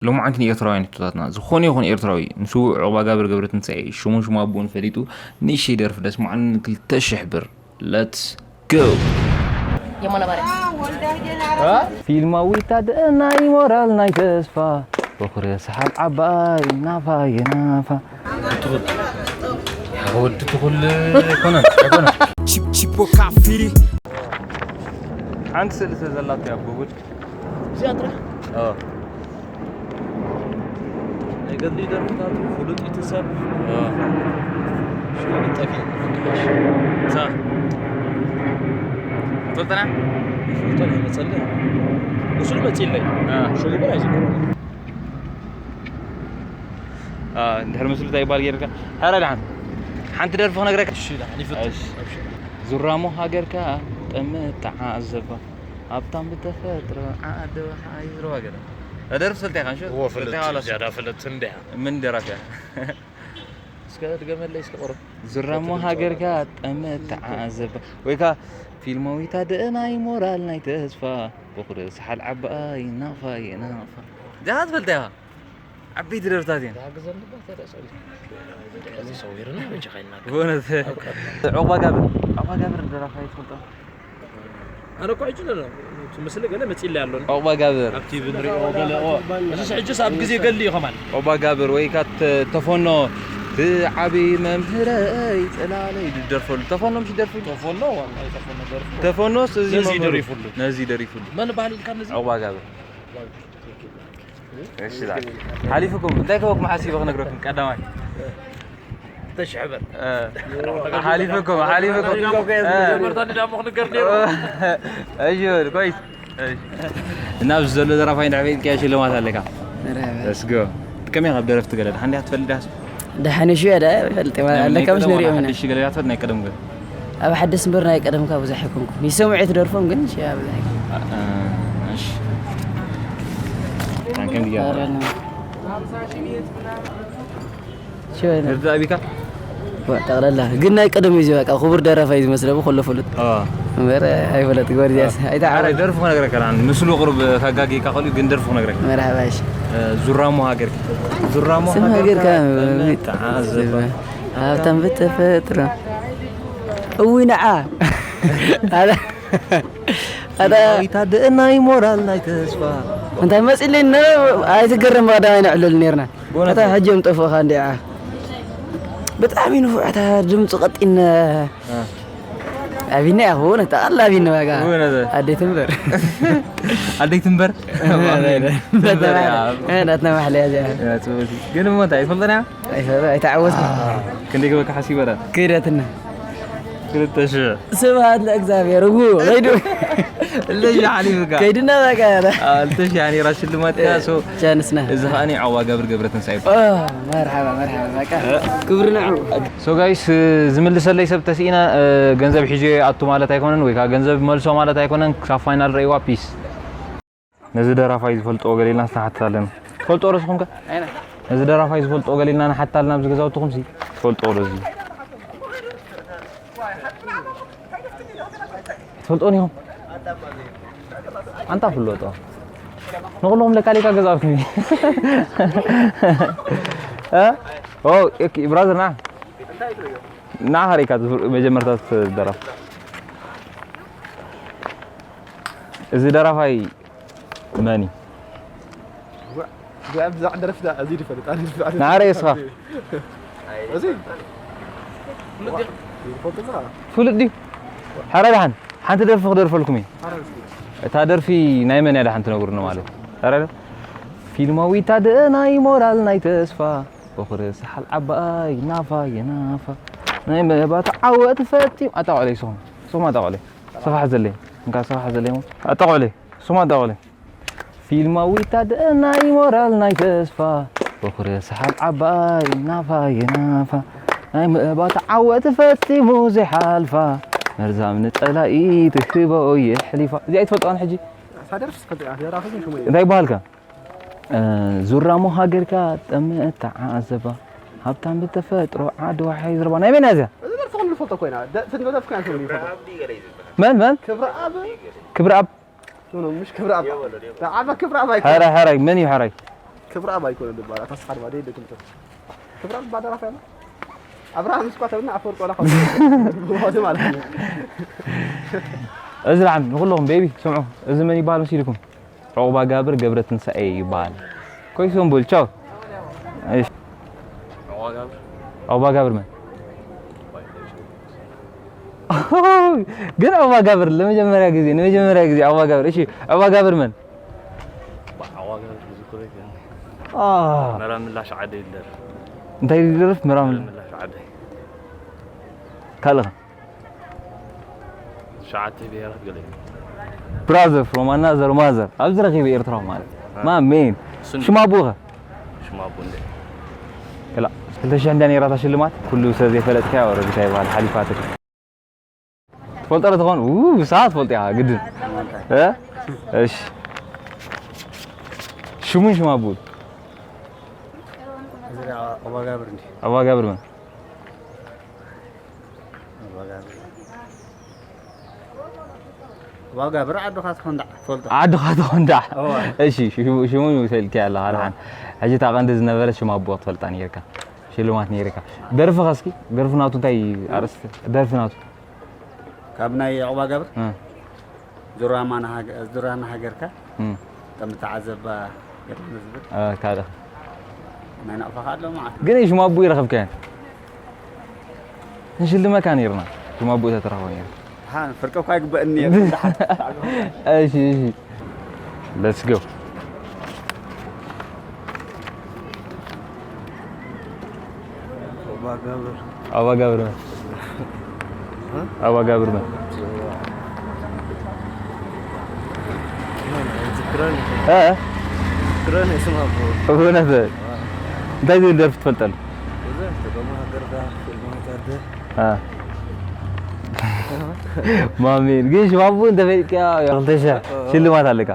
ሎማዓንቲ ንኤርትራውያን ሕቶታትና፣ ዝኾነ ይኹን ኤርትራዊ ንስዉእ ዑቕባጋብር ገብረትንሳኤ ሽሙን ሽሙ ኣቦኡን ፈሊጡ ንእሽተይ ደርፊ ደስምዓልና። ክልተ ሽሕ ብር። Let's go። የማነ ባርያ። ፊልማዊት ኣደና ናይ ሞራል ናይ ተስፋ፣ በኹሪ ሰሓል ዓባይ ናፋ የናፋ። ወዲ ትኹል ኣይኮነን፣ ኣይኮነን። ሓንቲ ስእሊ ስለ ዘላቶ እያ ኣብ ጉግል። እዚኣ ጥራሕ? ናይ ገድሊ ደርፍታቱ ፍሉጥ እዩ እቲ ሰብ። ሽሙ ግን ጠፊኡ። እሳ ትፈልጠና? ይፈልጦ ናይ መጸለይ። ምስሉ መጺለይ። ሽሙ ግን ኣይዝክሮን። እንድሕር ምስሉ እንታይ ይባል ጌርካ? ሕረ ደሓን። ሓንቲ ደርፊ ክነግረካ። እሺ፣ ደሓን ይፈቱ። እሺ። ኣብሽር። ዙራሞ ሃገርካ ጠምት ተዓዘባ። ሃብታም ብተፈጥሮ ዓዲ ወሓይ ዝረባ ገለ። ደርፊ ሰልቲ ኢኻ፣ እሺ? እዎ፣ ፍልጥ ሰልቲ ኢኻ፣ ዋላ እያ፣ ዳ ፍልጥ እንድያ። ምን ደራፊ እያ? እስከ ድገመለይ፣ እስከ ቁሩብ። ዙራሞ ሃገርካ ጠምት ተዓዘባ። ወይ ከኣ ፊልማዊት ኣደና ናይ ሞራል ናይ ተስፋ። በኹሪ ሰሓል ዓባይ ናፋ የናፋ። ዲኻ ትፈልጣ ኢኻ? ዓበይቲ ደርፍታት እየን። ዝሓግዘኒ እባ ተረሰሉ። እዚ ሰዊርና መቼ ኸይናገር? ብእውነት። ዑቕባ ጋብር፣ ዑቕባ ጋብር ደራፋይ ትፈልጦ? ኣነ እኮ ሕጂ ነው፣ እቲ ምስሊ ገለ መጺለይ ኣሎ። ዑቕባ ጋብር። ኣብ ቲቪ ንሪኦ ገለ፣ ኦ፣ እዚ ሕጂስ ኣብ ግዜ ገሊ እዩ ከማን። ዑቕባ ጋብር ወይ ከኣ ተ-፣ ተፈኖ፣ እቲ ዓቢ መምህረይ ጽላለይ ዝደርፈሉ። ተፈኖ ምሽ ይደርፍ? ተፈኖ፣ ዋላ ተፈኖ ደርፉ። ተፈኖስ እዚ ነዚ መምህሩ። ደሪፉሉ። ነዚ ደሪፉሉ። መን ባህል ኢልካ ነዚ? ዑቕባ ጋብር። እሺ፣ ዛ-፣ ሓሊፍኩም፣ እንታይ ከበኩም ሓሲበ ክነግረኩም፣ ቀዳማይ። ክልተ ሽሕ ብር። እ፣ ሓሊፍኩም፣ ሓሊፍኩም። እ። መጀመርታ ንዳሞ ክንገር ነይሩ። እሺ፣ በል፣ ኮይስ። እሺ። እና ኣብዚ ዘሎ ደራፋይ እንድሕር ፈሊጥካዮ ሽልማት ኣለካ። መርሓባ። Let's go። ከመይ ካብ ደረፍቲ ገለ፣ ደሓን ዲኻ ትፈልጥ ዲኻ? ደሓን እሺ፣ እያ ደኣ፣ ይፈልጥ፣ ናይ ኣለካ፣ ምስ ቀደም ንሪኦም ዋላ ኢና። ሓድሽ ገለ እያ ትፈልጥ፣ ናይ ቀደም ገለ? ኣብ ሓደስ እምበር ናይ ቀደምካ ብዙሕ ኣይኮንኩን። ይሰምዑ እቲ ደርፎም ግን፣ እሺ፣ ኣብ ብዙሕ ኣይኮንኩን። እ፣ እ፣ እሺ። ታንከን ዲጋ። ኧረ፣ ነው። ሽወነ። ነዚ ኣቢካ? ዋ፣ ጠቕላላ። ግን ናይ ቀደም እዩ፣ በቃ፣ ክቡር ደራፋይ እዩ ዝመስለ፣ ብኹሉ ፍሉጥ። እ። እምበር ኣይፈለጥ፣ ጎርዲያስ። እ። ኣይተዓወት። ኣረ፣ ደርፉ ክነግረካ፣ ንዓን ምስሉ ቁሩብ ከጋጊካ ከሉ፣ ግን ደርፉ ክነግረካ። መርሓባ፣ እሺ። እ፣ ዙራሞ ሃገርካ። ዙራሞ ስም ሃገርካ፣ ሃገርካ፣ እ፣ ተዓዘባ። ሃብታም ብተፈጥሮ። እውይ፣ ንዓ። ኣረ፣ ኣረ። ዳዊት ኣደእ ናይ ሞራል ናይ ተስፋ። እንታይ መጺለይ ነ-፣ ኣይትገረም፣ ቀዳማይ ነዕልል ኔርና። ብእውነት ኣታ ነው። ሕጂ እዮም ጠፍኡኻ እንዲዓ። ብጣዕሚ ንፉዕ፣ ኣታ ድምጹ ቀጢን። እ። ኣቢና ኢኻ፣ ብእውነት፣ ጠቕላላ ኣቢና በቃ። ብእውነት። ኣደይ ትንበር። ኣደይ ትንበር? እንዳተባህለ፣ እንዳተባህለ፣ እ፣ እንዳተባህለ እያ እዚኣ። ያ፣ ጽቡቅ። ግን እሞ እንታይ፣ ኣይትፈልጥን እያ? ኣይፈ-፣ ኣይተዓወትኩን። አ፣ ክንደይ ክበካ ሓሲበ ዳ? ክህደትና። ክልተ ሽሕ። ስብሃት ለእግዚኣብሔር፣ እው፣ ከይዱ። ክልተ ሽሕ ሓሊፉካ። ከይድና በቃ። አ፣ ክልተ ሽሕ ነይራ ሽልማትካ፣ እ፣ ሶ፣ ቻንስና። እዚ ከኣ ዑቕባጋብር ገብረትንሳኤ። ኦ፣ መርሓባ፣ መርሓባ፣ በቃ። እ? ክብሪ ንዑ። ሶ ጋይስ፣ ዝምልሰለይ ሰብ ተስኢና፣ እ፣ ገንዘብ ሒዙ ይኣቱ ማለት ኣይኮነን፣ ወይ ከኣ ገንዘብ መልሶ ማለት ኣይኮነን። ክሳብ ፋይናል ረእይዋ፣ ፒስ። ነዚ ደራፋይ ዝፈልጥዎ ገለ ኢልና ንሓትት ኣለና። ትፈልጥዎ ዶ ንስኹም ከ? ኣይና። ነዚ ደራፋይ ዝፈልጥዎ ገለ ኢልና ንሓትት ኣለና፣ ኣብዚ ገዛውትኹም ሲ ትፈልጥዎ ዶ እዚ? ትፈልጥዎ ዲኹም? ኣንታ ፍለጦ። ንኹሎም ለካሊካ ገዛውትኩም። እ? ኦ፣ ኦኬ፣ ብራዘር፣ ና። ና፣ ሃሪካ መጀመርታ ደራፍ። እዚ ደራፋይ መን እዩ? ዋ፣ ብዛዕባ ደረፍታ ኣዝዩ ዝፈልጥ፣ ኣነ ዝፈልጥ። ናረ የስኻ። እዚ? ይፈልጥ እዛ? ፍሉጥ ድዩ? ሓራ ደሓን፣ ሓንቲ ደርፊ ክደርፈልኩም እየ። ሓራ እስኪ። እታ ደርፊ ናይ መን እያ ደሓን ትነግሩኒ ማለት እዩ? ሓራ ደ-፣ ፊልማዊት ኣደ ናይ ሞራል ናይ ተስፋ፣ በኹሪ ሰሓል ዓባይ፣ ናፋ የናፋ። ናይ መባቲ ዓወት ፈቲም። ኣጣቕዑለይ ስኹም። ስኹም ኣጣቕዑለይ። ሰፋሕ ዘለይ። እንካ ሰፋሕ ዘለይ እሞ። ኣጣቕዑለይ። ስኹም ኣጣቕዑለይ። ፊልማዊት ኣደ ናይ ሞራል ናይ ተስፋ፣ በኹሪ ሰሓል ዓባይ ናፋ የናፋ፣ ናይ ምእባታ ዓወት ፈጺሙ ዘይሓልፋ፣ መርዛም ንጸላኢ ትህቦ የሕሊፋ። እዚኣ ኣይትፈልጥዋን ሕጂ? እታ ደርፊ ስፈልጥ እያ፣ ደራፊ ግን ሽሙ እዩ። እንታይ ይበሃልካ? እ፣ ዙራሞ ሃገርካ ጠምት ተዓዘባ፣ ሃብታም ብተፈጥሮ ዓዲ ዋሓይ ዝረባ። ናይ መን እያ እዚኣ? እዚ ደርፊ ኩሉ ንፈልጦ ኮይና፣ ደ-፣ እቲ ደርፊ ኮይና ንፈልጦ። መን፣ መን? ክብረኣብ። ክብረኣብ። ኖ፣ ኖ፣ ምሽ ክብረኣብ። ተዓባ ክብረኣብ ኣይኮነን። ሓራይ፣ ሓራይ፣ መን እዩ ሓራይ? ክብረኣብ ኣይኮነ ዝበሃል፣ ኣታ ስኻ ድማ ደይ ደክምቶ። ክብረኣብ ዝበሃል ደራፋይ ኣሎ። ኣብርሃም እስኳ ተብልና ኣፈወርቂ ዋላ ካብ ማለት ነው። እዚ ዓም ንኹለኹም ቤቢ ስምዑ፣ እዚ መን ይበሃል መሲልኩም? ዑቕባጋብር ገብረትንሳኤ ይበሃል። ኮይሶም በሉ፣ ቻው። እሺ። ዑቕባጋብር? ዑቕባጋብር መን? ግን ዑቕባጋብር ለመጀመርያ ግዜ፣ ንመጀመርያ ግዜ ዑቕባጋብር። እሺ፣ ዑቕባጋብር መን? ዑቕባጋብር ዝዝክሮ የለን። አ። መራ ምላሽ ዓደይ ይደርፍ። እንታይ ይደርፍ? መራ ምላሽ። ምላሽ ዓደይ። ካልእ ኸ? ሸዓተ ብሄራት ገለ እዩ። Brother from another mother። ኣብዚ ረኺበ ኤርትራዊ ማለት። አ። My man። እሱ ሽም ኣቦኸ? ሽም ኣቦ እንደ ክላ ክልተ ሽሕ እንድያ ነይራ እታ ሽልማት። ኩሉ ሰብ ዘይፈለጥካዮ ወረዲ እንታይ ይበሃል ሓሊፋትካ። ትፈልጦ ዶ ትኾን? ው፣ ብሰዓት ትፈልጦ ኢኻ ግድን። እ? እሺ። ሽሙን ሽም ኣቦኡ? እዚ ዑቕባጋብር እንዲ። ዑቕባጋብር መን? ዑቕባጋብር። ዑቕባጋብር ዓድኻ ትኾንዳዕ ትፈልጦ? ዓድኻ ትኾንዳዕ። እወ። እሺ፣ ሽሙ፣ ሽሙ ይውሰልኪ ኣለኻ፣ እወ። ደሓን። ሕጂ እታ ቀንዲ ዝነበረት ሽም ኣቦ ክትፈልጣ ነይርካ። ሽልማት ነይርካ። ደርፍኸ እስኪ፣ ደርፊ ናቱ እንታይ ኣርእስቲ? ደርፊ ናቱ? ካብ ናይ ዑቕባጋብር? እ። ዙራማ ንሃገ-፣ ዙራና ሃገርካ? እ። ከም ተዓዘባ ገለ ዝብል? እ፣ ካልእ? ናይ ናቕፋ ከኣ ኣሎ መዓት። ግን ሽም ኣቦኡ ይረኸብካዮ? ንሽልመካ ነይርና። ሽም ኣቦኡ ተትረኽቦ ነይሩ። ሃ፣ ፍርቂ እኳ ይግበእኒ ነይሩ። እሺ፣ እሺ። Let's go። ዑቕባጋብር። ዑቕባጋብር መን? እ? ዑቕባጋብር መን? ዝክረን። እ? ዝክረን ስም ኣቦ። ብእውነት? እ። እንታይ ዝብል ደርፊ ትፈልጠሉ? ብዙሕ ተጋሙ ሃገርካ፣ ፊልማት ኣደ። እ። ማሜን፣ ግን ሽም ኣቦኡ እንተፈሊጥካዮ፣ ክልተ ሽሕ እ። ሽልማት ኣለካ።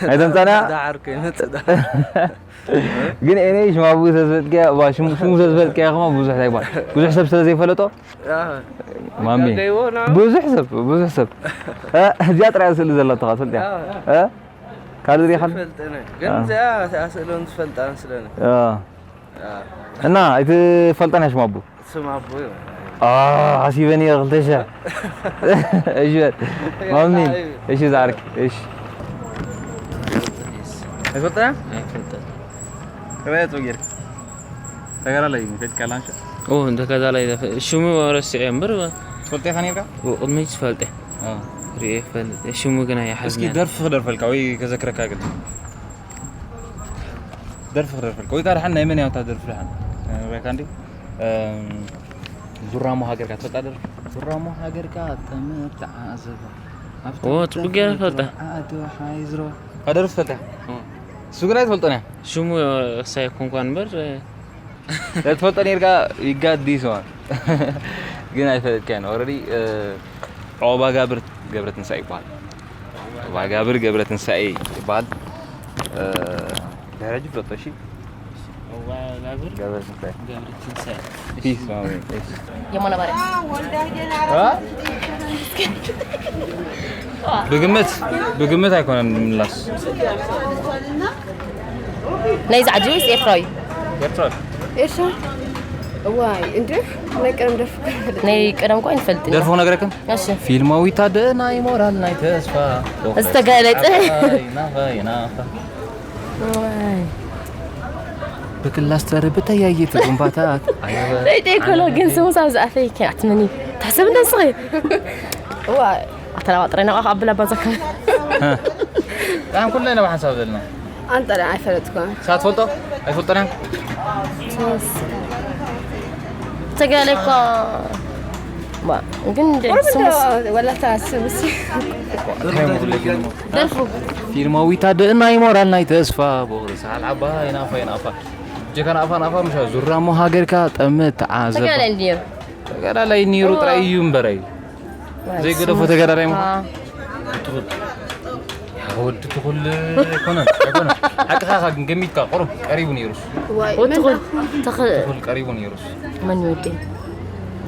ኣይተምጻእና? ዳዓር ከይመጽእ ዳዓር። ግን ኤነይ ሽም ኣቦኡ ስለ ዝፈልጥካዮ፣ ዋ፣ ሽሙ፣ ሽሙ ስለ ዝፈልጥካዮ ከማ ብዙሕ እንታይ ይባል? ብዙሕ ሰብ ስለ ዘይፈለጦ? ኣህ። ማሜ። ያገይዎ ነው። ብዙሕ ሰብ፣ ብዙሕ ሰብ። እ፣ እዚኣ ጥራይ ስእሊ ዘለቶ ትፈልጥያ? ኣህ። እ? ካልእ ሪኢኻሉ? ዝፈልጥነ። ግን ኣህ። እዚኣ ስእሎም ዝፈልጣ መስለኒ። ኣህ። ኣህ። እና ኣይትፈልጠን እያ ሽም ኣቦኡ? ስም ኣቦ እዩ። አ፣ ሓሲበን እየ ክልተ ሽሕ። እሺ በል። ማሚ፣ እሺ ዝዓርክ፣ እሺ። ኣይፈልጥን? ኣይፈልጥን። ከመይ ኣጽው ጌርካ? ተጋዳላይ እዩ፣ ከይድካ ላንሻ? ኦ፣ እንተ ተጋዳላይ ዘፈ-፣ ሽሙ ረሲዐ እምበር፣ ትፈልጦ ኢኻ ኔርካ? ኦ፣ ቅድሚት ዝፈልጠ። አ። ሪኤ ይፈልጥ። ሽሙ ግን እስኪ ኣይሓዝን። ደርፊ ክደርፈልካ ወይ ከዘክረካ ግን። ደርፊ ክደርፈልካ ወይ ከዓ ደሓን ናይ መን እያ እታ ደርፊ ደሓን? እ፣ ሪእካ እንዲ? እም፣ ዙራሞ ሃገርካ ትፈልጣ ደርፊ? ዙራሞ ሃገርካ ተመተዓዘባ። ኣብታ ኦ፣ ጽቡቅ ገይረ እፈልጣ። ዓዲ ሓይዝሮ። እታ ደርፊ ትፈልጣ? ኦ። እሱ ግን ኣይትፈልጦን እያ። ሽሙ እሳይ ኮንኳን እምበር፣ እ፣ ትፈልጦ ኔርካ ይጋዲ ይስማ። ግን ኣይፈለጥካዮን። ኦረዲ፣ እ፣ ዑቕባጋብር ገብረትንሳኤ ይበሃል። ዑቕባጋብር ገብረትንሳኤ ይበሃል። እ፣ ድሕሪ ሕጂ ፍለጦ፣ እሺ? ዑቕባጋብር ገብረትንሳኤ። ገብረትንሳኤ። ፒስ፣ ማሚ፣ ፒስ። የማነ ባርያ። እ? ብግምት፣ ብግምት ኣይኮነን ምላስ። ናይዚ ዓዲ ወይስ ኤርትራዊ? ኤርትራዊ። ኤርትራ? እዋይ፣ እንዴ? ናይ ቀደም ደርፊ እኮ ይፈልጥ። ናይ ቀደም እኮ ኣይንፈልጥን። ደርፊ ክነግረክን? እሺ። ፊልማዊት ኣደ ናይ ሞራል ናይ ተስፋ። ዝተጋለጠ። ናፋ፣ ናፋ። እዋይ። ብክላስተር ብተያየቲ ጉንባታት። ዘይጠይቀሎ ግን ስሙስ ኣብ ዝኣፈይ ከ ኣትመኒ። ትሕሰብ እንደ ንስኺ። እዋይ። ኣተላባጥረ ነቓ ካብ ብላ ባዛካ። እ። ኣን ኩልና ኢና ብሓንሳብ ዘለና። ኣንጠረ ኣይፈለጥኩን። ሳትፈልጦ? ኣይፈልጦን እያ? ተስ-፣ ተጋለ እኮ። ባ፣ ግን እንደ ቁሩብ እንደ ስሙስ ወላታ ስሙስ። ደርፉ። ፊልማዊት ኣደ ናይ ሞራል ናይ ተስፋ። ቦኽሪ ሰዓል ዓባይ ናፋ ይናፋ። ጀካ ናፋ ናፋ ምሻ ዙራሞ ሃገርካ ጠምት ተዓዘባ። ተጋለ እንዲዮ። ተጋዳላይ ነይሩ እዋ። ጥራይ እዩ እምበረይ። ዋይ፣ ዘይገደፎ ስሙስ። ተጋዳላይ ምዃን። አ። ትኹል። ወዲ ትኹል ኣይኮነን፣ ኣይኮነን። ሓቅኻ ኢኻ ግን ገሚትካ፣ ቁሩብ ቀሪቡ ነይሩስ። ዋይ፣ ወዲ መን ትኹል፣ ዳ? ትኽ-፣ ትኹል ቀሪቡ ነይሩስ። መን ይወዲ?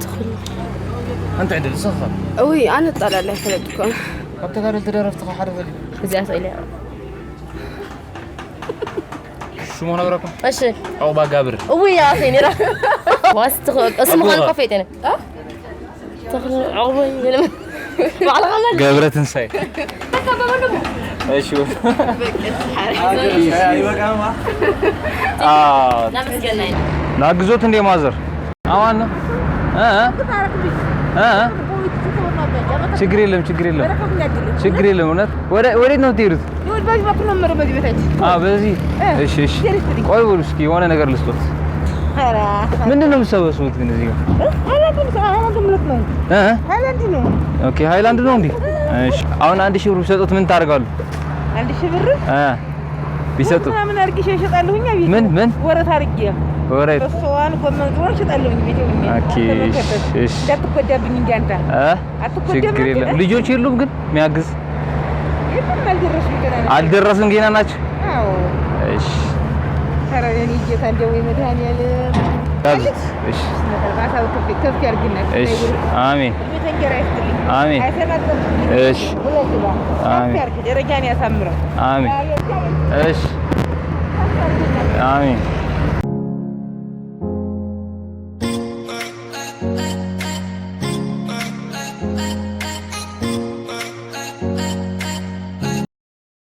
ትኹል። ኣንተ ዕድል፣ ንስኻ። እውይ፣ ኣነ ጣልያ ኣይፈለጥኩን። ካብ ተጋደልቲ ደረፍትኻ ሓደ በሊ። እዚኣ ስእሊ እያ። ሽሙ ነግረኩም እሺ ዑቕባ ጋብር እውይ ያፌ ነራ ዋስ ትኸ እስሙ ኣቦኻ። ኻን ኮፌ ተነ ተኽል ዑቕባ ይልም ባዕላ ኻን ገብረ ትንሳኤ እሺ ናመስገናይ ናግዞት እንዴ ማዘር አማን ነው እ እ እ ችግር የለም ችግር የለም ችግር የለም እውነት ወደ ወዴት ነው የምትሄዱት ይኸውልህ በዚህ በኩል ነው የምመረው፣ በዚህ በታች። አ በዚህ እ፣ እሺ እሺ ጀሪፍ ትልኝ። ቆይ በሉ እስኪ የሆነ ነገር ልስጦት ኧረ፣ ምንድን ነው የምትሰበስቡት ግን እዚህ ጋር እ፣ አላውቅም፣ ሰው ሃይላንድ ምለት ነው። እ ሃይላንድ ነው። ኦኬ ሃይላንድ ነው እንዴ እሺ አሁን አንድ ሺህ ብር ቢሰጡት ምን ታደርጋሉ አንድ ሺህ ብር እ ቢሰጡት ምናምን አድርጌ እሸጣለሁኝ። ቤት ምን ምን ወረት አድርጌ ወሬ እሷን ጎመን ጥሩ እሸጣለሁኝ። ቤት ሆኜ ኦኬ እሺ እሺ እንዳትጎዳብኝ እንጂ አንተ እ አትጎዳም ችግር የለም አንተ። ልጆች የሉም ግን የሚያግዝ የለም፣ አልደረስኩም ገና ነው። አልደረስም ገና ናቸው አዎ። እሺ ኧረ የኔ ጌታ እንደው የመድኃኒዓለም ያዙ እሺ ባሳው ከፍ ከፍ ያርግና እሺ አሜን ቤት እንጀራ ይስጥልኝ። አሜን አይሰናጥም እሺ ሁለት ግባ አሜን ያርግ ደረጃን ያሳምረው። አሜን እሺ አሜን